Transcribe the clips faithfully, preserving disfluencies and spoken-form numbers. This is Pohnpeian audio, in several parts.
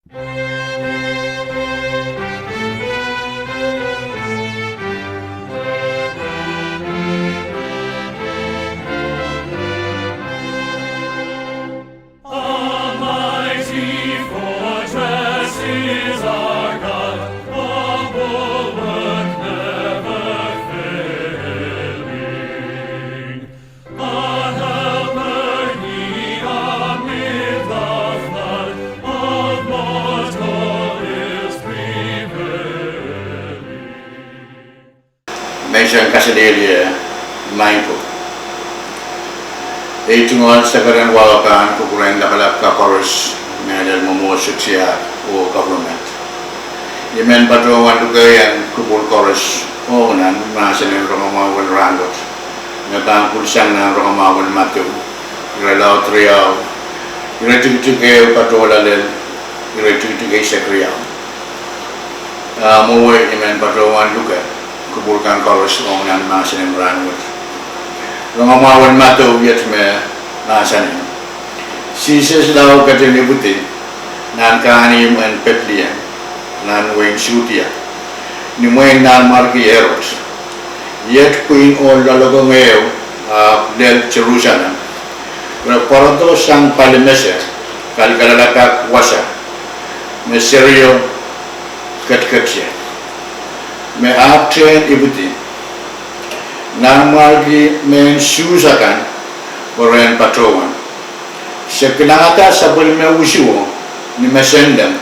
A mighty fortress is our God, a bulwark never failing. A helper he amid the flood of mortal ills prevailing. Menseng kaselehlie maing ko. Ei tungoal sakaradahn wahu pahn kupwuren lapalap kan koaros, mehlel mwomwohdiso tiahk oh government. I men patohwan lukeiong kupwur koaros ong nan mahsen en rongamwahu en rahnwet, me pahn pwilsang nan rongamwahu en Madiu, irelaud riau, iretikitik ehu patohla lel iretikitik eisek riau. A mwowe I men patohwan luke kupwur kan koaros ong nan mahsen en rahnwet. Rongamwahu en Madiu iet me mahsanih: Sises lao ketin ipwidi nan kahnimw en Pedleem, nan wehin Sudia, ni mwein nanmwarki Erod, iet pwihn ohl loalokong ehu ahpw lel Serusalem, re pwarodo sang pali mese kalkalelapak wasa me serio ketiket ie, me ahpw tehn ipwidi. Nanmwarki mehn Suhs akan pwe re en patohwan: Se kilangada sapwellime usuo ni mesen lem,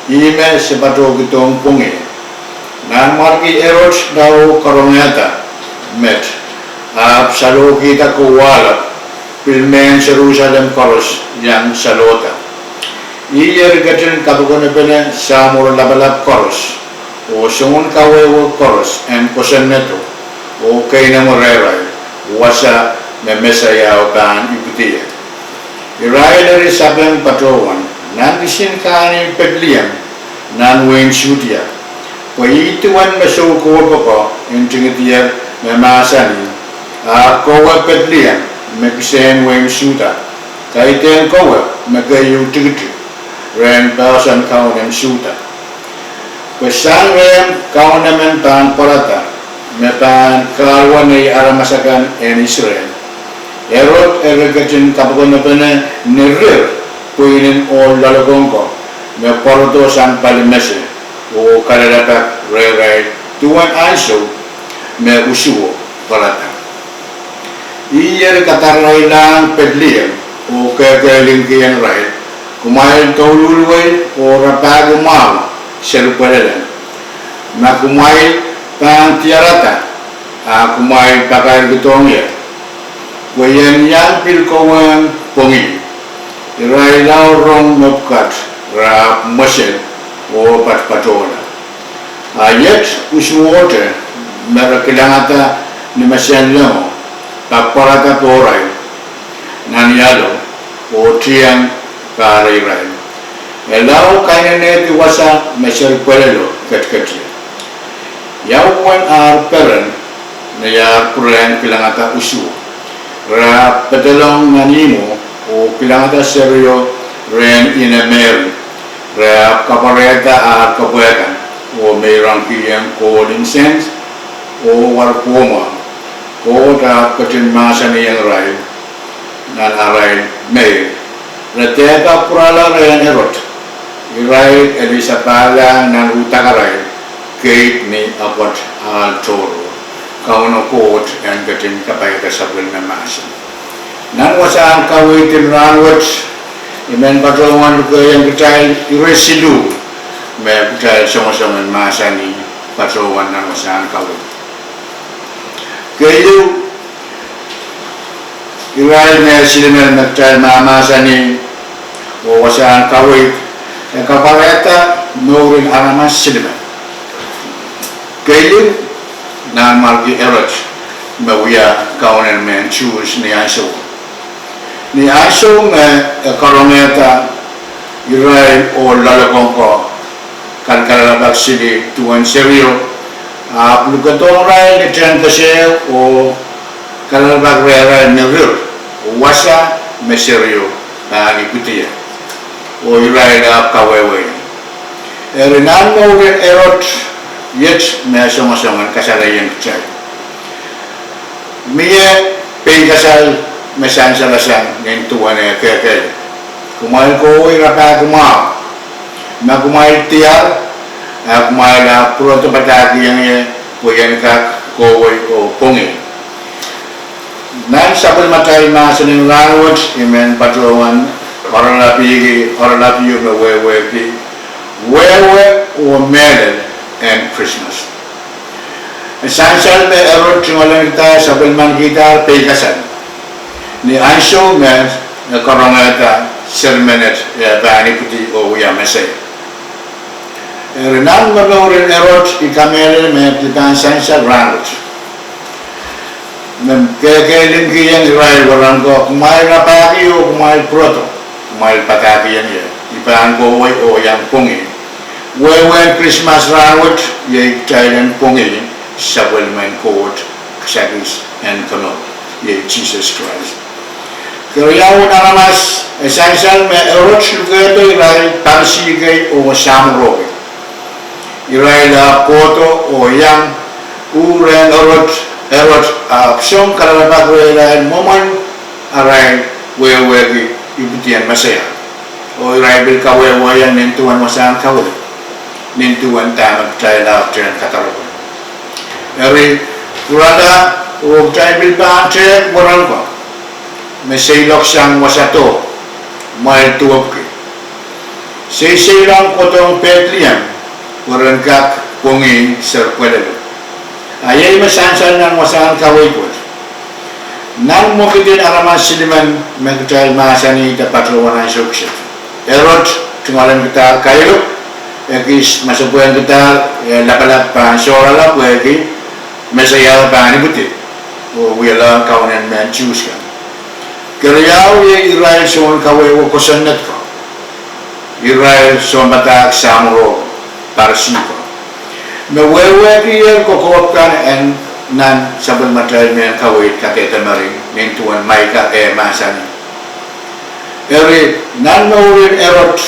ihme se patohkidohng pwongih. Nanmwarki Erod lao karongehda met, ahpw salohkihda kowahlap, pil mehn Serusalem koaros iang salohda. Ih eri ketin kapokonepene samworo lapalap koaros oh soangen kawehwe koaros en kosonnedo oh keinemwe rehrail wasa me Mesaia o pahn ipwidi ie. Irail eri sapeng patohwan: Nan kisin kahnimw Pedleem, nan wehin Sudia, pwe ih duwen me soukohp oko ntingdier me mahsanih: A kowe Pedleem, me kisehn wehin Suda, kaidehn kowe me keieu tikitik rehn poahsoan kaun en Suda. Pwe sang rehmw kaun emen pahn pwarada, me pahn kahluwa nei aramas akan en Israel. Erod eri ketin kapokonepene ni rir pwihnen ohl loalokong ko me pwarodo sang pali mese oh kalelapak rehrail duwen ansou me usuo pwarada. Ih eri kadarailahng Pedleem oh kehkehlingkihong irail: Kumwail douluhl wei oh rapahki mwahu seri pwelelen, ma kumwail pahn diarada, a kumwail pakairkidohng ie. Pwe I en iang pil kohwong pwongih. Irail lao rong mepwukat, re ahpw mwesel oh patopatohla. A iet usuohte me re kilangada ni mesen lemo papwarada pohrail nan ialo oh tieng kahre irail. E lao kainenehdi wasa me seri pwelelo ketiket ie. Ia uwen ar peren me iar pwurehng kilangada usuo? Re ahpw pedolong nan ihmwo oh kilangada serio rehn ine Mery. Re ahpw kapwarehda ar kepwe kan oh meirongkihong kohl, insens, oh warpwomwa. Koht ahpw ketin mahsanihong irail nan arail meir: Re dehpa pwurala rehn Erod. Irail eri sapahlahng nan uhdakarail keid ni apwoat ahl tohrohr. Kauno Koht en ketin kapaiada sapwellime mahsen. Nan wasahn kaweid en rahnwet, I men patohwan lukeiong kitail ire siluh me kitail songosong en mahsanih patohwan nan wasahn kaweid. Keieu, irail me silimen me kitail mahmahsanih oh wasahn kaweid, e kapwarehda mouren aramas silimen. Keieu, Nanmwarki Erod me wia kaunen mehn Suhs ni ansouo. Ni ansou me e karongehda irail ohl loalokong ko kalkalelapak sili duwen serio, ahpw lukedohng irail ni teng kesehwe oh kalelapak rehrail ni rir wasa me serio pahn ipwidi ie. oh irail ahpw kawehwehiong. Eri nan mouren Erod, iet me songosong en kasalehiong kitail. Mie peikasal me sansalasang nin duwen eh kehkehlin: Kumwail kohwei rapahki mwahu. Ma kumwail diar, a kumwail ahpw pwurodo padahkihong ie, pwe I en kak kohwei oh pwongih. Nan sapwellimatail mahsen en rahnwet I men patohwan oaralapihki oaralap ieu me wehwehki wehwe oh mehlel en Krismas. E sansal me Erod tungoalenkidahr sapwellimankidahr peikasal ni ansou me e karongehda seri menet eh pahn ipwidi oh wia Mesaia. Eri nan momouren Erod I kamehlele me pil pahn sansal rahnwet, me kehkehlinkihong irail wahnpoaron ko: Kumwail rapahki oh kumwail pwurodo, kumwail padahkihong ie, I pahn kohwei oh I en pwongih. Wehwehn Krismas rahnwet iei kitail en pwongih sapwellimen Koht kisakis en komour, iei Sises Krais. Keriaun aramas, e sansal me Erod lukehdo irail Parisi kei oh samworo kei. Irail ahpw kohdo oh iang uh rehn Erod, Erod ahpw song kalelapak rehrail mwomwen arail wehwehki ipwidien Mesaia, oh irail pil kawehwehiong nin duwen wasahn kaweid, nin duwen dahme kitail ahpw tehn kadaropwe. Eri, pwurala, oh kitail pil pahn tehk wahnpoaron ko me seiloak sang wasa doh, mwail duwepwki, seiseilong kohdohng Pedlehem, pwe ren kak pwongih seri pwelelo. A iei me sansal nan wasahn kaweid wet. Nan mwekid en aramas silimen me kitail mahsanihda patohwan ansou kiset, Erod tungoalenkidahr kailok, ekis masepwehngkidahr eh lapalap pahn sohrala pwehki Mesaia pahn ipwidi oh wielohng kaweid en mehn Suhs kan. Keriau iei irail soun kawehwe kosonned ko, irail sounpadahk samworo ko, Parisi ko, me wehwehkier kokohp kan en nan sapwellimatail mehn kaweid Kadehdemeri nin duwen Maika eh mahsanih. Eri, nan mouren Erod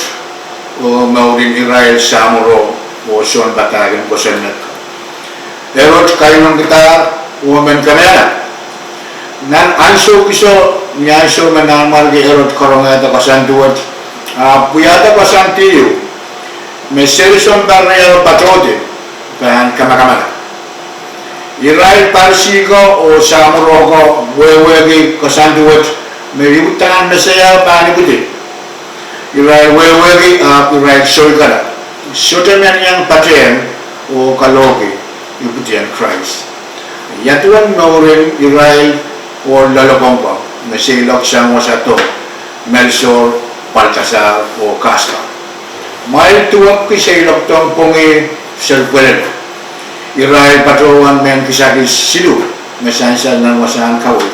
oh mouren irail samworo oh sounpadahk en kosonned ko, Erod kailongkidahr oh men kamehla. Nan ansou kiset, ni ansou me Nanmwarki Erod karongehda koasoandi wet, ahpw wiahda koasoandi ieu me seri sounpar riau patohdi pahn kamakamala. Irail Parisi ko oh samworo ko wehwehki koasoandi wet me udahn Mesaia pahn ipwidi. Irail wehwehki ahpw irail soikala, sohte men iang patehng oh kalohki ipwidien Krais. Ia duwen mouren irail ohl loalokong ko me seiloak sang wasa doh, mehn sohr, pwaldasahr oh kahs kan? Mwail duwepwki seiloakdohng pwongih seri pwelelo. Irail patohwan mehn kisakis siluh me sansal nan wasahn kaweid.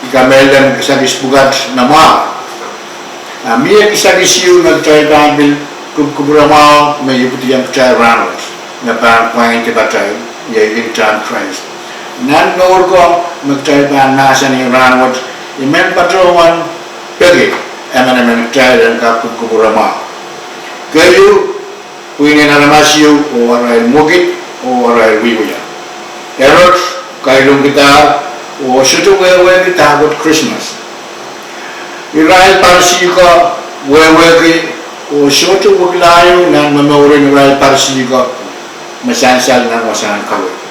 I kamehlele kisakis pwukat me mwahu. A mie kisakis ieu me kitail pahn pil kupwukupwure mwahu me ipwidiong kitail rahnwet, me pahn pwaindi patail, iei ntahn Krais. Nan mour ko me kitail pahn mahsanih rahnwet, I men patohwan peki emenemen kitail en kak kupwukupwure mwahu. Keieu, pwihn en aramas ieu oh arail mwekid oh arail wiewia. Erod kailongkidahr oh sohte wehwehki dahkot Krismas. Irail Parisi ko wehwehki, oh sohte wekila ieu nan momouren irail Parisi ko me sansal nan wasahn kaweid.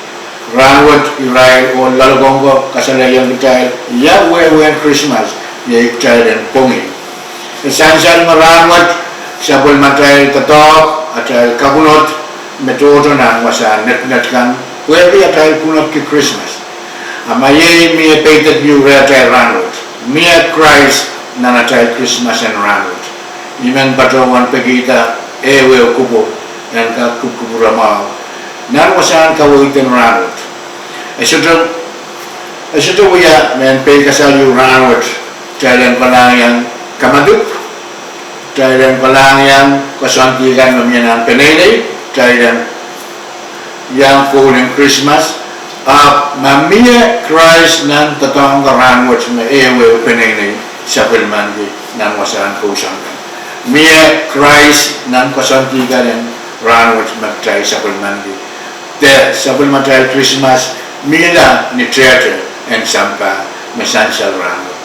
Rahnwet irail ohl loalokong ko kasalehiong kitail ia wehwehn Krismas, iei kitail en pwongih. E sansal me rahnwet sapwellimatail doadoahk, atail kapwunod, me tohto nan wasahn netnet kan pwehki atail pwunodki Krismas. A ma iei mie peidek ieu rehtail rahnwet, mie Krais nan atail Krismas en rahnwet. I men patohwan pekihda ehu ehu kupwur en kak kupwukupwure mwahu nan wasahn kaweid en rahnwet. E sohte wia mehn peikasal ieu rahnwet, kitail en kalahngan kamadipw, kitail en kalahngan koasoandi kan me mie nan peneinei, kitail en iang koul en Krismas. Ahpw ma mie Krais nan doadoahk kan rahnwet, me ehu ehu peneinei sapwellimanki nan wasahn kousoan kan. Mie Krais nan koasoandi kan en rahnwet me kitail sapwellimaniki. De sapwellimatail Krismas mihla ni tehte en sampah me sansal rahnwet.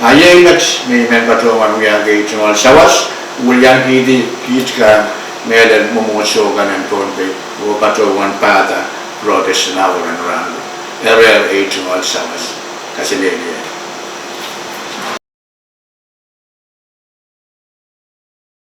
A iei met me I men patohwan wiahki ei tungoal sawas, wiliankihdi kiht kan mehlel mwomwohdiso kan en Pohnpei, oh patohwan pahda broadcast en awa en rahnwet. Eri ei tungoal sawas, kaselehlie.